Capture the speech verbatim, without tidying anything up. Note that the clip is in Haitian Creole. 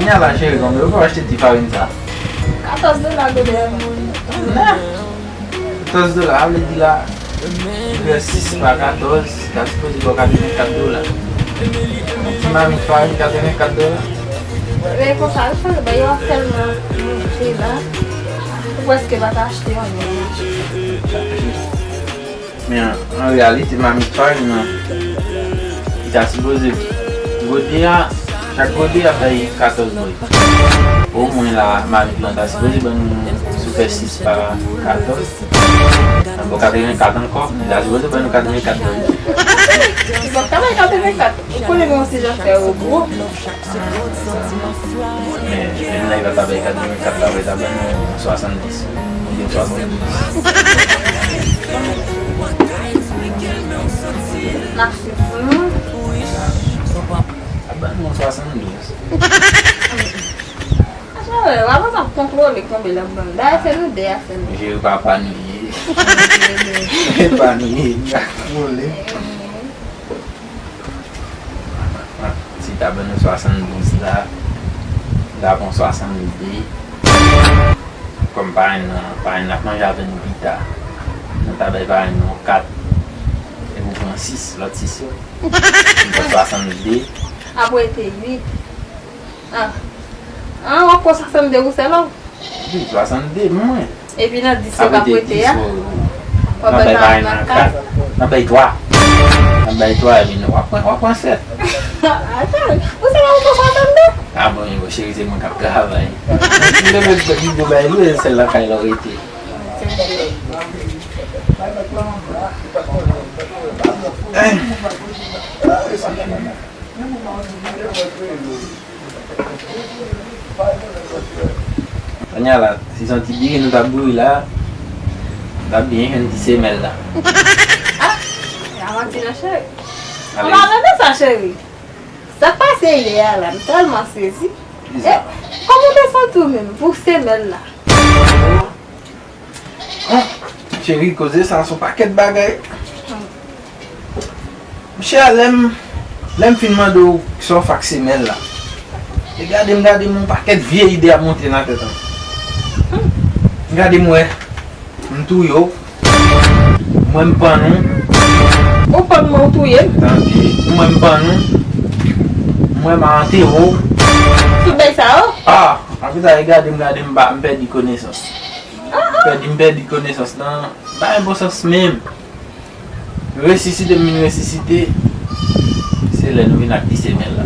Kounya la, cheri, konbyen ou fè w achte ti farin sa? Katòz dola gode a. Katòz dola, sa vle di la, li fè sis pa katòz, ta sipoze ba w katrevenkat dola. Yon ti mamit farin, katrevenkat dola. Men konsa, yo fè, ben, yo ap tèlman monte la, ou prèske pa ka achte anyen. Men an, an reyalite, mamit farin nan, li ta sipoze, gode a, chak gode ap bay katòz goud. Omwen la, mamit lan ta sipoze ban nou, si w fè sis pa katòz, anba katrevenkat ankò, li ta sipoze ban nou katrevenkat goud. Li p ap ka bay katrevenkat. Ou konnen gen yon ti zafè yo gwo. Men, menm lè l pa ta bay katrevenkat la, li ta ban nou swasanndiz. Oubyen swasanndouz. N ap swiv pou nou. Li ta ban nou swasanndouz. Sa vle, w ap kontwole konbyen l ap ban nou. Dayè, se nou de a sèlman. Jere pa pa nou ye. Pa nou ye, n ap kontwole. Si ta ban nou swasanndouz la, m ta pran swasannde. Kòm parenn nan, parenn nan ap manje avè nou pita. Nou ta bay parenn nan kat. Epi w pran sis, lòt sis yo. M pran swasannde. Apre te uit. Ah. Ah, w ap pran swasannde ou sèl ou? Wi, swasannde pou mwen. Epi nan dis yo k ap rete a? W ap bay parenn nan kat. N ap bay twa. N ap bay twa, epi nou, w ap pran, w ap pran sèt. Atann, ou se pa ou pran swasannde? Ah bon, yo, cheri, se mwen k ap travay. Si m te met Bigo bay nou, e sèl lakay la w rete. Eh. Kounya la, si se yon ti biri nou t ap bouri la, nou t ap byen jwenn ti semèl la. Ah, avanti non, cheri. Ou pa renmen sa, cheri? Sa k pase yè a la, m tèlman sezi. Kisa? Eh, kòman w te santi w menm pou semèl la? Hum, cheri, koze sa se yon pakèt bagay. Monchè, lè m, lè m fin mande w sa w fè ak semèl la, e gade m, gade m, yon pakèt vye ide ap monte nan tèt mwen. M gade m wè, m touye w. M wè m pann ou. Ou pann mwen, ou touye m. Tande, m wè m pann ou. M wè m antere w. Tout bagay sa yo? Ah, apre sa, e gade m, gade m, m pèdi konesans. Pèdi, m pèdi konesans nan, pa gen bon sans menm. Resisite m vin resisite, se lè nou vin ak ti semèl la.